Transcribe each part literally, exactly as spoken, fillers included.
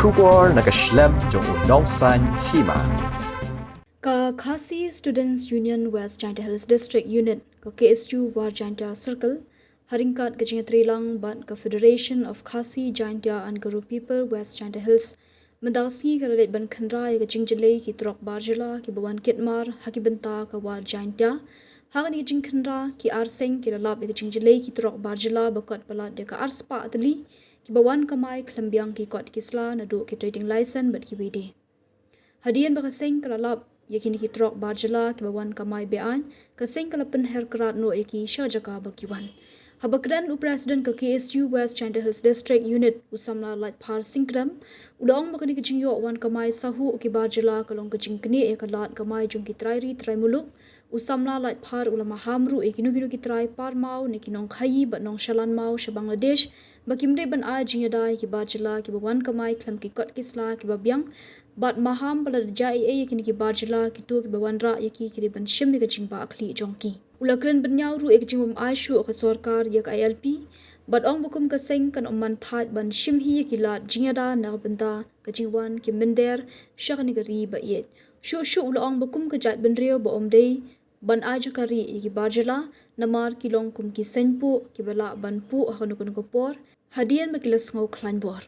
Khubor na ka shlem jong u nongsaiñ hima. Ka Khasi Students Union West Jaintia Hills District Unit, ka K S U War Jaintia Circle, ha ryngkat ka jingïatreilang bad ka Federation of Khasi Jaintia and Garo People West Jaintia Hills, mynta ka sngi ka la leit ban khynra ïa ka jingjyllei ki trok bar jylla kiba wan kit mar ha ki bynta ka War Jaintia. Ha kane ka jingkhynra, ki ar seng ki la lap ïa ka jingjyllei ki trok bar jylla ba kot palat ïa ka arspah tylli kiba wan kamai khlem biang ki kot ki sla naduh ki trading license bad kiwei de. Hadien ba ka seng ka la lap ïa kine ki trok bar jylla kiba wan kamai be-aiñ, ka seng ka la pynher krad noh ïa ki sha jaka ba ki wan. Haba kren u President ka K S U West Jaintia Hills District Unit, u samla Laitphar Syngkdem, u la ong ba kane ka jingïoh wan kamai sahuh ki bar jylla ka long ka jingknieh ïa ka lad kamai jong ki trai ri trai muluk. U samla Laitphar u la maham ruh ïa kino kino ki trai par maw ne ki nongkhaïi bad nongshalan maw sha Bangladesh ba kim dei ban ai jingïada ïa ki bar jylla kiba wan kamai khlem ki kot ki sla kiba biang, bad maham ba lada jia ei ei ïa kine ki bar jylla, kito kiba wanrah ïa ki ki dei ban shim ïa ka jingbakla jong ki. U la kren bynñiaw ruh ïa ka jingbym ai shuh ka sorkar ïa ka I L P, bad ong ba kum ka seng kan ym man thait ban shim hi ïa ki lad jingïada na ka bynta ka jingwan ki mynder sha kane ka ri ba ïeit. Shuh shuh u la ong ba kum ka jaitbynriew ba ym dei ban ai jaka rieh ïa ki bar jylla, namar ki long kum ki seiñ puh kiba lah ban puh ha kano kano ka por hadien ba ki la sngew khlaiñ bor.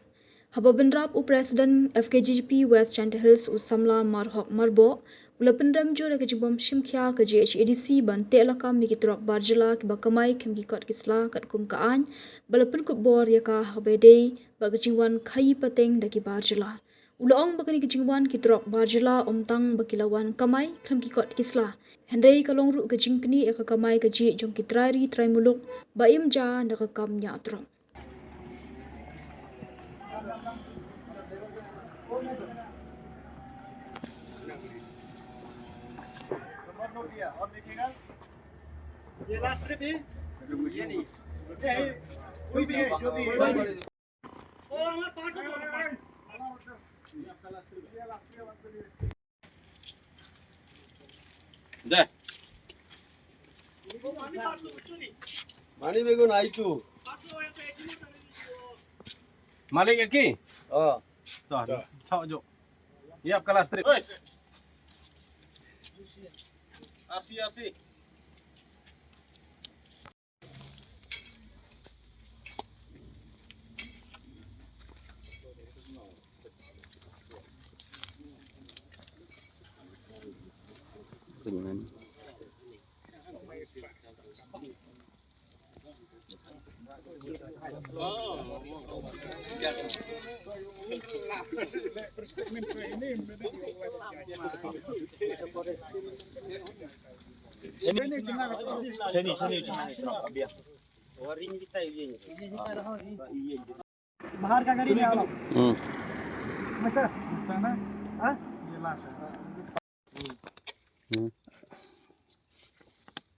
Haba bynrap, u President F K J G P West Jaintia Hills, u samla Marhok Marboh, u la pynrem jur ïa ka jingbym shim khia ka G H A D C ban teh lakam ïa ki trok bar jylla kiba kamai khlem ki kot ki sla katkum ka aiñ ba la pynkupbor ïa ka ha kaba ïadei bad ka jingwan khaïi pateng da ki bar jylla. U la ong ba kane ka jingwan ki trok bar jylla ym tang ba ki la wan kamai khlem ki kot ki sla, hynrei ka long ruh ka jingknieh ïa ka kamai kajih jong ki trai ri trai muluk ba im ja na ka kam ñiah trok. ये लास्ट ट्रिप है। ये नहीं। कोई भी है, जो भी है। Deh. Mani begun aitu. Malik aki? Oh. Tuh, tuh. Sok juk. Yap, kelas trip. Oi. Arsi, arsi. बाहर का गाड़ी नहीं आला। हम्म। समझता? हाँ? ये लाश है। हम्म।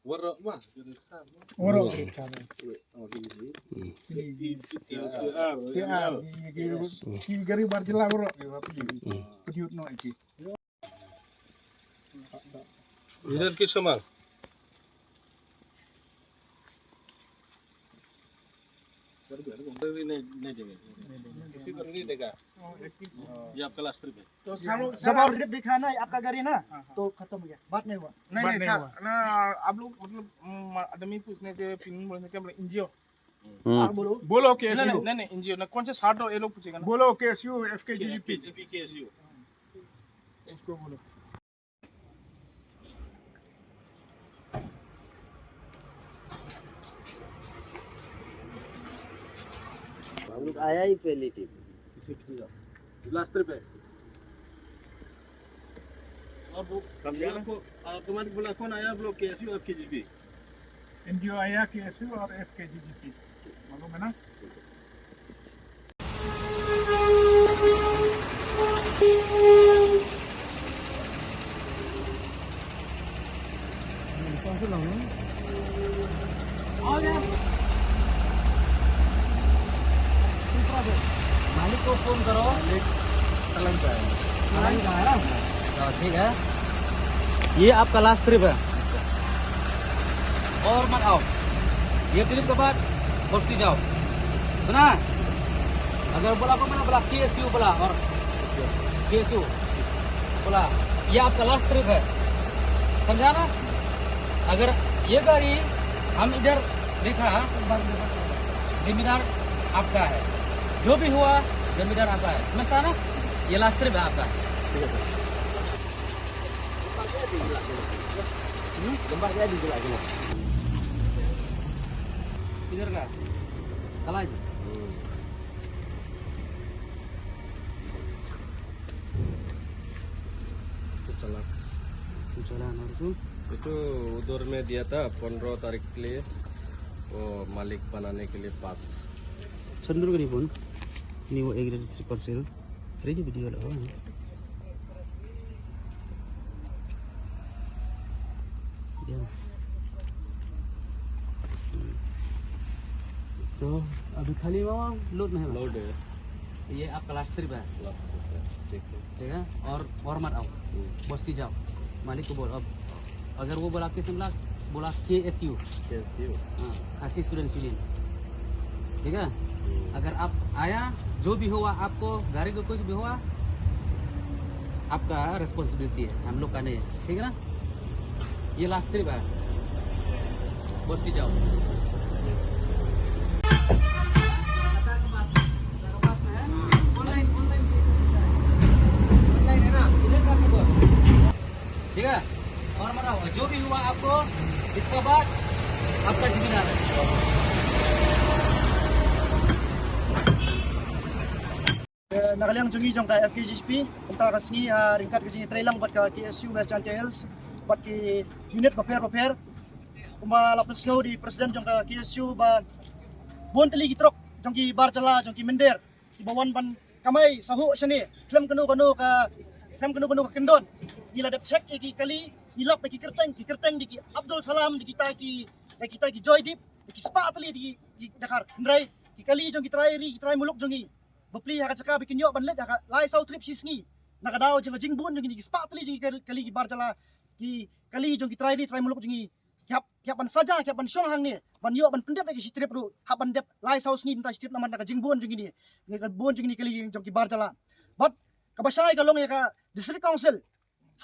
Warok mah, jadi kham. Warok. Ini, ini. T R, T R, ini, ini, ini, gari bar jylla warok, ya, tapi ini. Pediut no iki. इधर की संभाल। नहीं, नहीं देंगे। किसी को नहीं देगा। ये आपका लास्ट ट्रिप है। तो सालों, जब और ट्रिप दिखा ना आपका गाड़ी ना, हाँ, हाँ। तो खत्म हो गया, बात नहीं हुआ। नहीं, बात नहीं, नहीं, सर, हुआ। ना, आप लोग, मतलब, म, आदमी पूछने से, फिर बोलने के, मतलब, एनजीओ। हम्म। आप बोलो। बोलो नहीं, केएसयू। नहीं, नहीं, नहीं, एनजीओ ना, कौन सा साथ हो, ये लोग पूछेगा ना। बोलो केएसयू, एफकेजीपी। एफकेजीपी, केएसयू। उसको बोलो। हम लोग आया ही पहली टीम। लास्ट ट्रिप है। और वो, समझा ये ना? आपको, आ, कमांड बोला, कौन आया आप लोग, केएसयू और केजीपी? एनजीओ आया, केएसयू और एफकेजीजीपी। मालूम है ना? मालिक को फोन करो। मालिक कलंग का है। कलंग का है ना? हाँ, ठीक है। ये आपका लास्ट ट्रिप है। और मत आओ। ये ट्रिप के बाद बस्ती जाओ। सुना? अगर बोला को मैंने बोला केएसयू बोला और केएसयू बोला, ये आपका लास्ट ट्रिप है, समझा ना? अगर ये गाड़ी हम इधर देखा, जमींदार आपका है, जो भी हुआ जमींदार आपका है, समझता ना? ये लास्ट ट्रिप है आपका। ठीक है सर। हम्म? इधर का कलाज। तो चला। तो चला ना तू। ये तो उधर में दिया था, पन्द्रह तारीख के लिए, वो मालिक बनाने के लिए पास। चंद्र का नहीं बोल, नहीं वो एक रजिस्ट्री पर से, रेडी वीडियो लगा। या। तो अभी खाली मामा लोड में है ना? लोड है। ये आपका लास्ट ट्रिप है। लास्ट ट्रिप है। ठीक है। ठीक है, और और मत आओ। हम्म। बस्ती जाओ, मालिक को बोल। अब अगर वो बोला किस बोला, बोला केएसयू। केएसयू। हाँ, खासी स्टूडेंट्स यूनियन। ठीक है, हम्म। अगर आप आया, जो भी हुआ आपको, गाड़ी को कुछ भी हुआ, आपका रिस्पॉन्सिबिलिटी है, हम लोग का नहीं है। ठीक है ना? ये लास्ट ट्रिप है, बस्ती जाओ। ठीक है, और मत आओ, जो भी हुआ आपको, इसके बाद आपका जिम्मेदार है। Na ka liang jong ngi jong ka F K G P, mynta ka sngi ha ryngkat ka jingïatreilang bad ka K S U West Jaintia Hills bad ki unit bapher bapher. Kumba la pynsngew da i president jong ka K S U ba bun tylli ki trok jong ki bar jylla jong ki mynder kiba wan ban kamai sahuh shane, khlem kano kano ka, khlem kano kano ka kyndon. Ngi la dep check ïa ki kali, ngi lap ïa ki kyrteng, ki kyrteng da ki Abdul Salam, da kita ki, da kita ki Joydeep, da ki spah tylli da ki, ki Dkhar. Hynrei ki kali jong ki trai ri, ki trai muluk jong ngi, bapli ha ka jaka ba kin ïoh ban leit ha ka lai saw trip shi sngi. Na ka daw jong ka jingbun jong kine ki spah tylli jong ki kal-, kali ki bar jylla, ki kali jong ki trai ri trai muluk jong ngi, ki hap, ki hap ban saja, ki hap ban shong hangne ban ïoh ban pyndep ïa ki shi trip ruh, hap ban dep lai saw sngi bynta shi trip namar na ka jingbun jong kine, na ka bun jong kine kali jong ki bar jylla. Bad kaba shai ka long ïa ka District Council,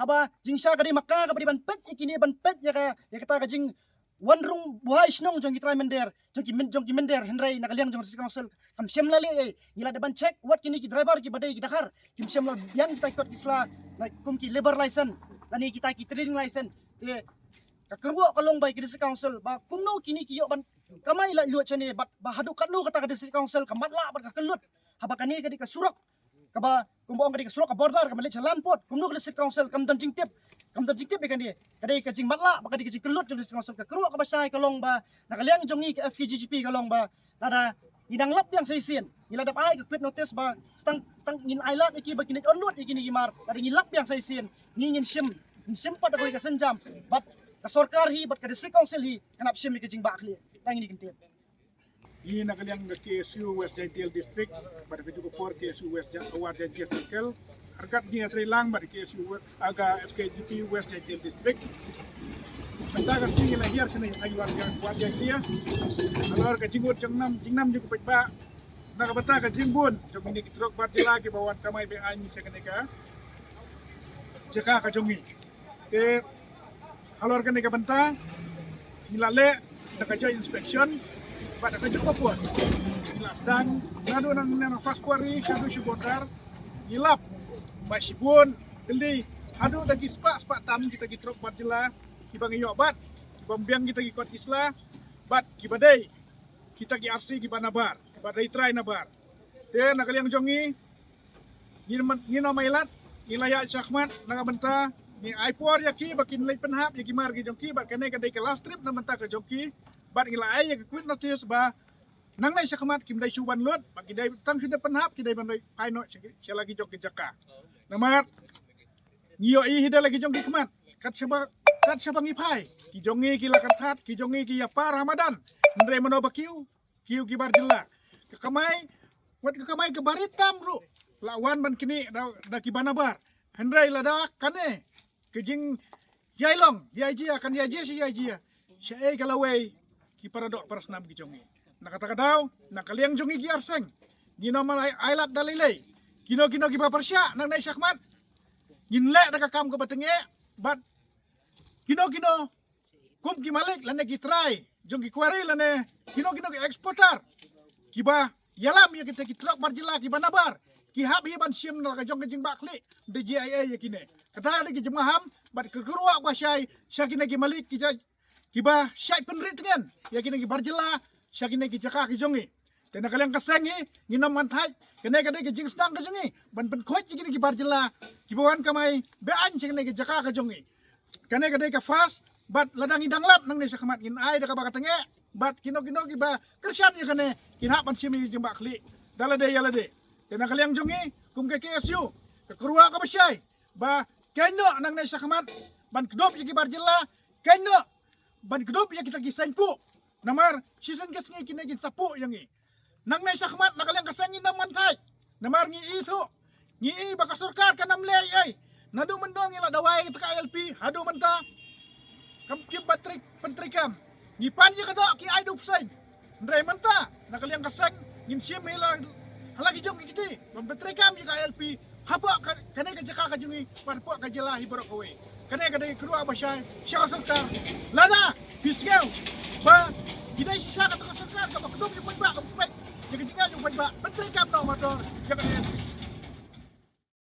haba jingshisha ka dei ma ka kaba dei ban peit ïa kine, ban peit ïa ka, ïa kata ka jingwan rung buhai shnong jong ki trai mynder, jong ki myn-, jong ki mynder, hynrei na ka liang jong District Council kam shym la leh ei. Ngi la dep ban check wat kine ki driver kiba dei ki Dkhar, kim shym la biang kita ki kot ki sla, na kum ki labour license lane kita ki trading license. Te ka kyrwoh ka long ba ïa ki District Council ba kumno kine ki ïoh ban kamai laitluid shane, bad ba haduh katno kata ka District Council ka matlah bad ka kyllut. Haba kane ka dei ka surok kaba, kumba ong ka dei ka surok ka border kaba leit sha Lanpot, kumno ka District Council kam don jingtip, kam don jingtip ïa kane. Ka dei ka jingmatlah bad ka dei ka jingkyllut jong District Council. Ka kyrwoh kaba shai ka long ba na ka liang jong ngi ka F K G G P ka long ba lada ngi dang lap biang sa shisien, ngi la dep ai ka quit notice ba stang, stang ngin ai lad ïa ki ba kin leit onload ïa kine ki mar, lada ngi lap biang sa shisien, ngi ngin shim, ngin shim pat da kawei ka sienjam, bad ka sorkar hi bad ka District Council hi kan hap shim ïa ka jingbakla. Tang ine i kyntien. Ngi na ka liang ka K S U West Jaintia Hills District bad ka juh ka por K S U West Ja-, West Jaintia Circle, ryngkat ngi ïatreilang bad ka K S U West, ah, ka F K G P West Jaintia Hills District. Mynta ka sngi ngi la hiar shane ha West Jaintia, halor ka jingud jingnam, jingnam jong u paidbah na ka bynta ka jingbun jong kine ki trok bar jylla kiba wan kamai be-aiñ sha kane ka jaka ka jong ngi. Te halor kane ka bynta ngi la leh da ka joint inspection bad da ka juh ka por. Ngi la sdang naduh na, na first quarry shaduh sha border. Ngi lap ba shibun tylli, haduh da ki spah spah tam kita ki trok bar jylla kiba ngi ïoh bat, kiba ym biang kita ki kot ki sla bad kiba dei kita ki R C kiba nabar, kiba dei trai nabar. Te na ka liang jong ngi, ngin man, ngin ym ailad, ngi la ïaid shakhmat na ka bynta ngi ai por ïa ki ba kin leit pynhap ïa ki mar ki jong ki, bad kane ka dei ka last trip na ka bynta ka jong ki. Bad ngi la ai ïa ka quit notice ba nangne shakhmat kim dei shuh ban lut, ba ki dei tang shu dei pynhap, ki dei ban leit phai noh sha ki, sha la ki jong ki jaka. Namar ngi ïohi hi da la ki jong ki khmat, kat shaba, kat shaba ngi phai, ki jong ngi ki la kyrthat, ki jong ngi ki ïapar ha madan. Hynrei mano ba kiew, kiew ki bar jylla. Ka kamai, wat ka kamai kaba rit tam ruh la wan ban knieh da, da kiba nabar. Hynrei lada kane ka jingïailong ïa jia, kan ïa jia shi ïa jia, shaei ka lawei ki paradoh parasnam ki jong ngi. Na kata ka daw, na ka liang jong ngi ki arseng, ngin ym ai, ai lad da lei lei. Kino kino kiba pyrshah nangne shakhmat, ngin leh da ka kam kaba tyngeh. Bad kino kino kum ki malik lane ki trai jong ki quarry lane kino kino ki exporter kiba ïalam ïa kita ki trok bar jylla kiba nabar, ki hap hi ban shim na la ka jong ka jingbakla da G I A ïa kine. Kata dei ki jingmaham bad ka kyrwoh ba shai sha kine ki malik ki jait kiba shait pynrit tngen ïa kine ki bar jylla sha kine ki jaka ki jong ngi. Te na ka liang ka seng hi ngin ym man thait, kane ka dei ka jingsdang ka jong ngi ban pynkhuid ïa kine ki bar jylla kiba wan kamai be-aiñ sha kine ki jaka ka jong ngi. Kane ka dei ka first, bad lada ngi dang lap nangne shakhmat ngin ai da kaba ka tyngeh, bad kino kino kiba kyrshan ïa kane kin hap ban shim ïa ka jingbakla da lade ïa lade. Te na ka liang jong ngi kum ka K S U, ka kyrwoh kaba shai ba kynnoh nangne shakhmat ban kdup ïa ki bar jylla, kynnoh ban kdup ïa kita ki seng puh. Namar shisien ka sngi kine kin sa puh ïa ngi. Nangne shakhmat na ka liang ka seng ngin ym man thait. Namar ngi i thuh, ngi i ba ka sorkar kan ym leh ei ei. Naduh mynno ngi la dawai kita ka I L P haduh mynta kam kit ban trei, pyntreikam. Ngi pan ïa ka doh ki ai dup seng. Hynrei mynta na ka liang ka seng ngin shim hi la ha la ki jong ki kti ban pyntreikam ïa ka I L P hapoh ka, kane ka jaka ka jong ngi bad hapoh ka jylla hi baroh kawei. Kane ka dei ka kyrwoh ba shai sha ka sorkar. Lada phi sngew ba ki dei shisha kata ka sorkar kaba kdup ïa u paidbah, kaba peit ïa ka jingïaid u paidbah, pyntreikam noh mator ïa ka I L P.